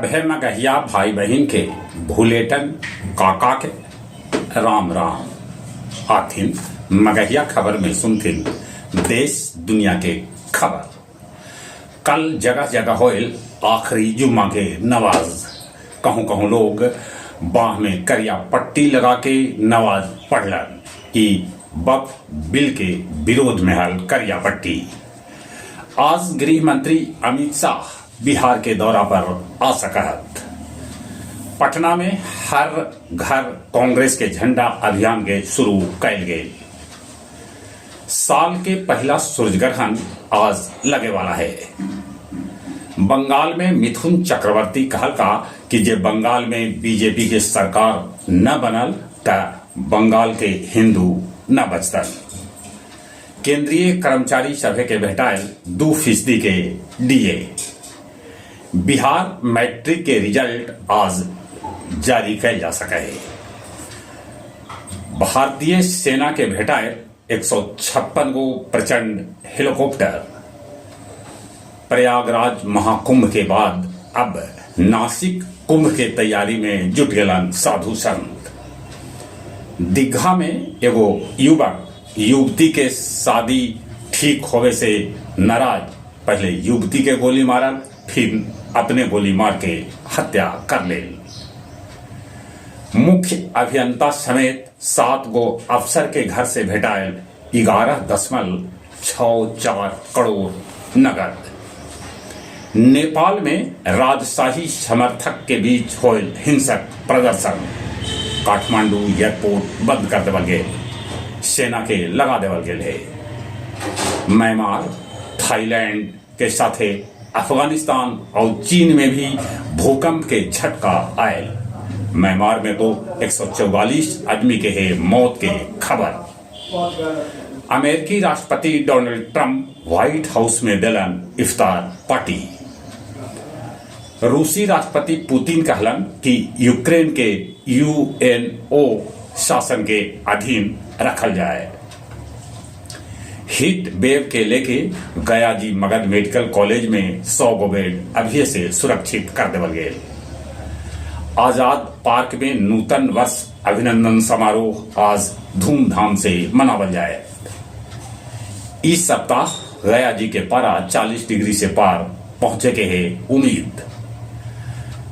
सभे मगहिया भाई बहिन के भुलेटन काका के राम राम। आथिन मगहिया खबर में सुनथिन देश दुनिया के खबर। कल जगह जगह होइल आखिरी जुम्मा के नमाज। कहूँ कहूँ लोग बाह में करिया पट्टी लगा के नमाज पढ़लन कि वक्फ बिल के विरोध में हल करिया पट्टी। आज गृह मंत्री अमित शाह बिहार के दौरा पर आ सकत। पटना में हर घर कांग्रेस के झंडा अभियान के शुरू कैल गेल। साल के पहला सूर्य ग्रहण आज लगे वाला है। बंगाल में मिथुन चक्रवर्ती कहलका कि जे बंगाल में बीजेपी के सरकार न बनल त बंगाल के हिंदू न बचतन। केंद्रीय कर्मचारी सभे के भेटायल 2% के डीए। बिहार मैट्रिक के रिजल्ट आज जारी कैल जा सके है। भारतीय सेना के भेटायल 156 गो प्रचंड हेलीकॉप्टर। प्रयागराज महाकुंभ के बाद अब नासिक कुंभ के तैयारी में जुट गेलन साधु संत। दीघा में एगो युवक युवती के शादी ठीक होवे से नाराज पहले युवती के गोली मारल, फिर अपने गोली मार के हत्या कर ले। मुख्य अभियंता समेत 7 गो अफसर के घर से भेटायल 11.64 करोड़ नगद। नेपाल में राजशाही समर्थक के बीच होल हिंसक प्रदर्शन। काठमांडू एयरपोर्ट बंद कर देवल गेल, सेना के लगा देवल गेल है। म्यांमार, थाईलैंड के साथे अफगानिस्तान और चीन में भी भूकंप के झटका आयल। म्यांमार में तो 144 आदमी के है मौत के खबर। अमेरिकी राष्ट्रपति डोनाल्ड ट्रंप व्हाइट हाउस में दिलन इफ्तार पार्टी। रूसी राष्ट्रपति पुतिन कहलन कि यूक्रेन के यूएनओ शासन के अधीन रखल जाए। हीट वेव के लेके गया जी मगध मेडिकल कॉलेज में 100 गो बेड अभी से सुरक्षित कर देवल गेल। आजाद पार्क में नूतन वर्ष अभिनंदन समारोह आज धूमधाम से मनावल जाए। इस सप्ताह गया जी के पारा 40 डिग्री से पार पहुंचे के है उम्मीद।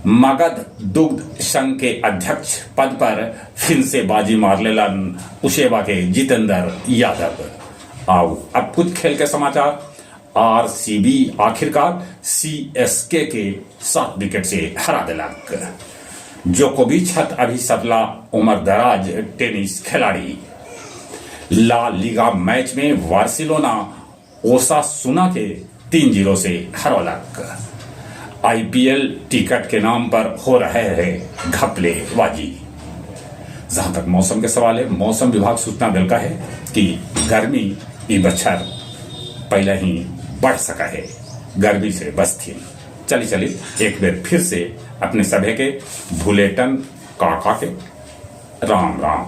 मगध दुग्ध संघ के अध्यक्ष पद पर फिर से बाजी मार लेलन उसेवा के जितेंद्र यादव। आओ अब कुछ खेल के समाचार। आरसीबी आखिरकार सीएसके के 7 विकेट से हरा दिलक। जोकोविच हत अभी सबला उम्र दराज टेनिस खिलाड़ी। ला लीगा मैच में बार्सिलोना ओसासुना के 3-0 से हरौलक। आईपीएल टिकट के नाम पर हो रहे हैं घपलेबाजी। जहां तक मौसम के सवाल है, मौसम विभाग सूचना दिलका है कि गर्मी ई बच्छर पहले ही बढ़ सका है, गर्मी से बस थी। चली चली एक बार फिर से अपने सभे के भुलेटन काका के राम राम।